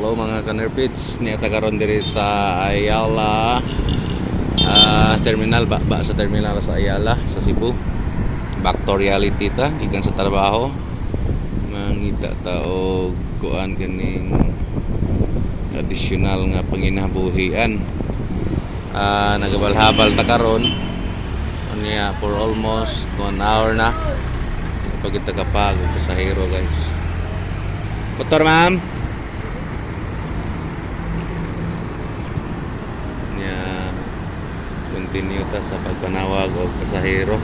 Hello, mga kanerpits, niya ta karon diri sa Ayala terminal ba, ba sa terminal sa Ayala sa Cebu. Back to reality ta gikan sa trabaho. Mangita ta og kuan, kining additional nga panginabuhian. Nagabalhabal ta karon. Unya for almost 1 hour na. Pag kita kapag pasahero, guys. Motor, ma'am. Nya continue ta sa pagpanawag og pasahero.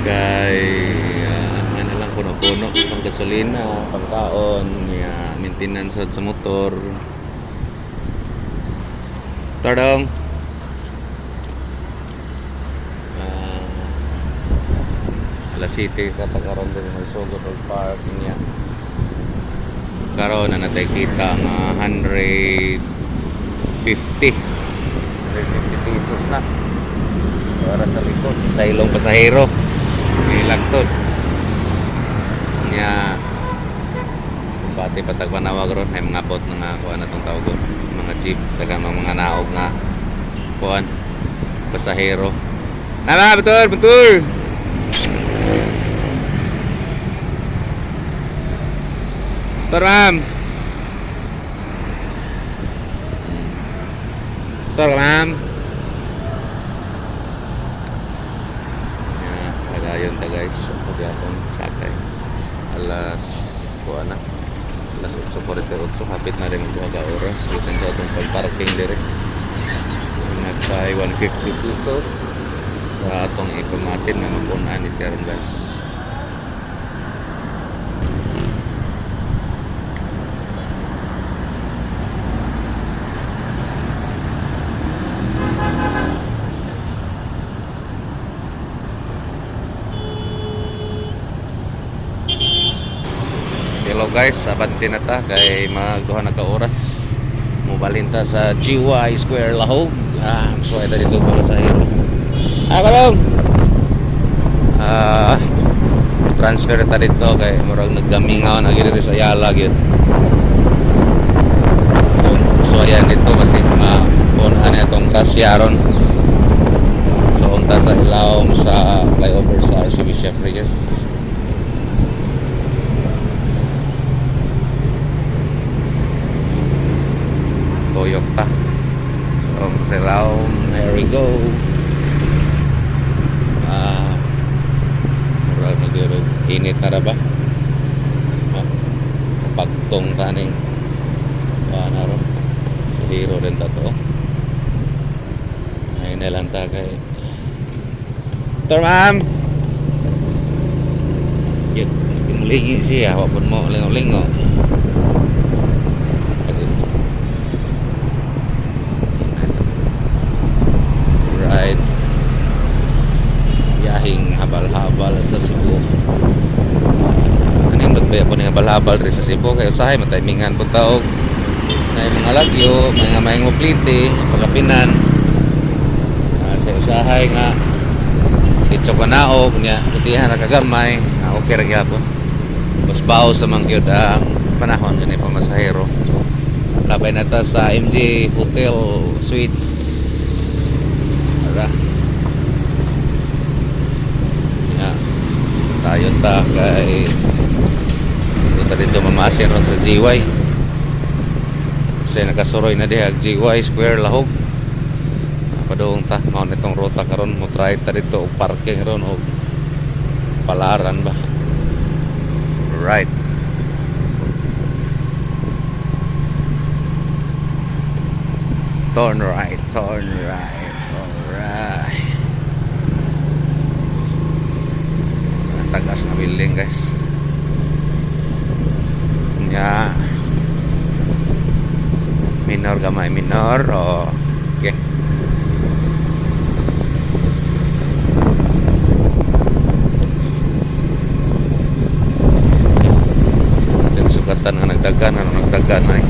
Kay ano lang, puno-puno pang gasolina, pangkaon, nya maintenance sa motor. Tardong. Alas City ka pagkaroon din, magsugod og park niya. Karon na natay kita nga 150 150 pesos na para sa likod sa ilong pasahero ilagtod niya. Pati patag panawag ron ay mga bot na nga kuan na tong tawag, mga jeep, daghang mga naog nga kuan, pasahero na. Betul betul. Betul, ma'am. Betul, ma'am. Ya, padayon ta, guys. So, pagyapon sakay. Alas kuan na. Alas 8:48, hapit na rin magduha ka oras. Gikan sa atong pag-parking dire. Nagpay 150 pesos sa atong ipamasin nga mapunan ni sir, guys. Hello guys, abante na ta kay magduha na ka oras. Mubalhin ta sa GY Square Lahog. So ito dito mga pasahero. Kalong. Transfer ta dito kay murag naggamingaw na gid sa Ayala gyud. Kung so ayan dito kasi ma-punan na itong grasya ron. So unta sa ilawom sa flyover sa Archbishop Reyes. Toyok ta. So sa ilawom, there we go. Murag nag init na ra ba? Pagtong taning na ron. So hero rin ta to. Ay na lang ta kay Tor, ma'am. Yun, mulingi siya, wapon mo lingo-lingo. Right. Yahing habal-habal sa Cebu. Ano yung ba ako ng habal-habal rin sa Cebu? Kaya usahay, mataymingan po taog. Na mga lagyo, mga may muplite, pagapinan. Sa usahay nga, itso ka naog, niya, putihan na kagamay, okay ra gyapon. Mas baho sa mangyud ang panahon gani pamasahero. Labay na ta sa MJ Hotel Suites. Ara. Ya. Tayo ta kay punta dito mamasin ron sa GY. Kasi nakasuroy na diha GY Square Lahog. Padung ta mao nitong ruta karon, mo try ta dito og parking ron og palaran ba. Right. Turn right, turn right. Alright. Ang tagas nga building, guys. Nya. Minor gamay, minor. Oh, okay. Ito sugatan nga nagdagan, nga nagdagan man eh.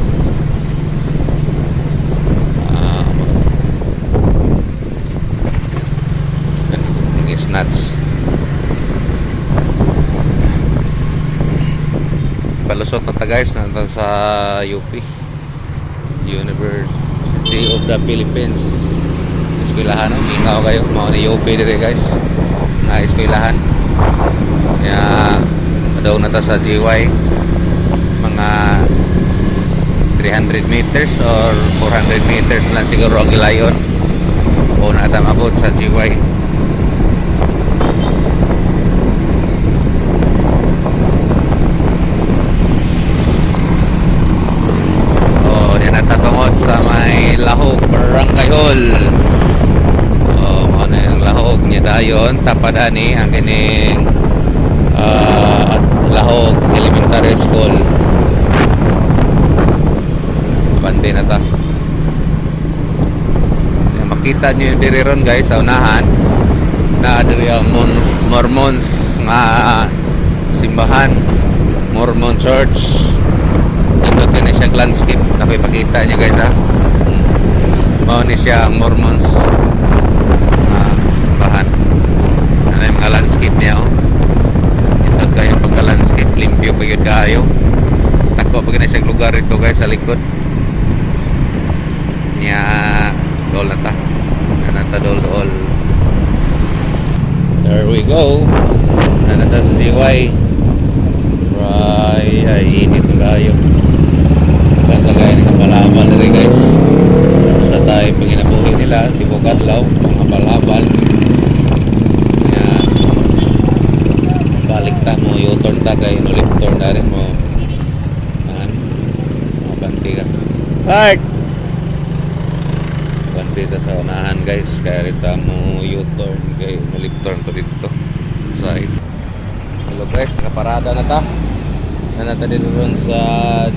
Snatch. Palusot na ta, guys, na sa UP. University of the Philippines. Eskwelahan, no? Mingaw kayo. Mao ni UP dire, guys. Na eskwelahan. Kaya daw na ta sa GY. Mga 300 meters or 400 meters lang siguro ang gilayon. O na ta maabot sa GY. Oh, yan na tungod sa may Lahog Barangay Hall. Oh, mao na yung Lahog niya dayon tapadani ang kining at Lahog Elementary School. Abante na ta. Yan, makita niyo yung diri ron, guys, sa unahan na diri ang Mormons nga simbahan, Mormon Church. Nindot ni siya landscape na ipakita niyo, guys, ha. Mao ni siya ang Mormons simbahan. Ano yung mga landscape niya, oh. Nindot kayo pagka landscape, limpyo pa yun kaayo. Tako pa na siya lugar ito, guys, sa likod. Nya dol na ta. Na ta dol dol. There we go. Na ta sa GY. Right, ay init na kayo. Hanggang sa gaya ng habal-habal diri, guys. Basta tayo panginabuhi nila, tibok adlaw, mga habal-habal. Kaya balik ta mo, U-turn ta kay no left turn na rin mo. An, mabanti ka. Park! Banti ta sa unahan, guys, kaya rita mo U-turn kay no left turn to dito. Side. Hello guys, nakaparada na ta. Na ta dito ron sa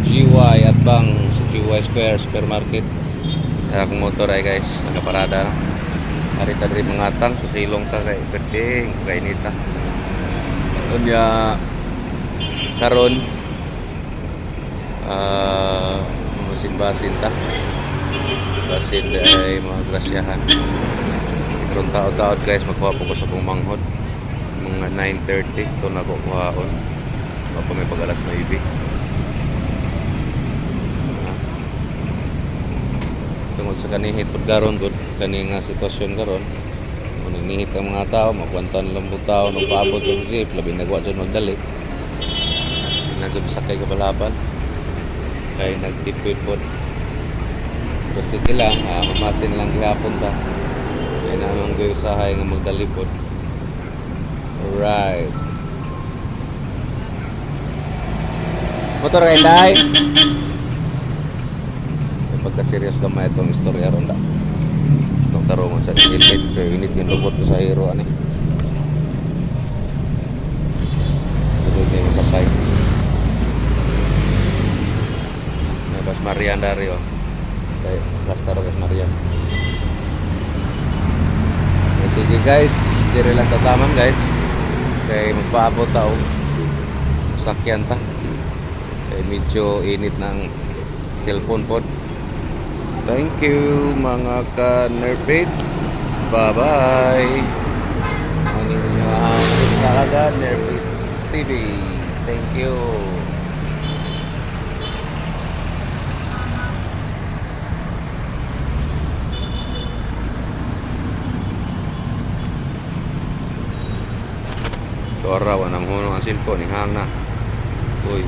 GY at bang sa GY Square Supermarket. Kaya akong motor ay, guys, nakaparada na. Arita diri mga tang silong ta kay perting kay nita. Unya karon masin-basin ta. Basin di ay mga grasyahan. Karon tao-tao, guys, magkuha po ko sa akong manghod. Mga 9:30 ito na ko kuhaon. Baka may pag alas 9. Ah. Tungod sa kanihit pud karon gud kani nga sitwasyon karon. Kung nagnihit ang mga tao, magkwantan lang mo tao no paabot sa jeep, labi nagwa jud magdali. Nandiyan sakay kabalabal. Kay nagtipid pod. Basta sige lang, mamasin lang gihapon ta. Kaya naman ko usahay nga magdali pod. Alright. Motor kay Day. Pagka-serious gamay itong istorya ron da. Itong tarungan sa helmet, pero init yung lubot ko sa hero ani. Tuloy kayo masakay. May Bas Marian dari oh. Kay Lastaro kay Marian. Eh, sige guys, dire lang tataman, guys. Kay magpaabot ta og sakyan ta. Kay medyo init ng cellphone pod. Thank you, mga ka-nerpits. Bye-bye. Ang inyong kalaga Nerpits TV. Thank you. Tora, wanang hunong ang cellphone. Hang na. Uy.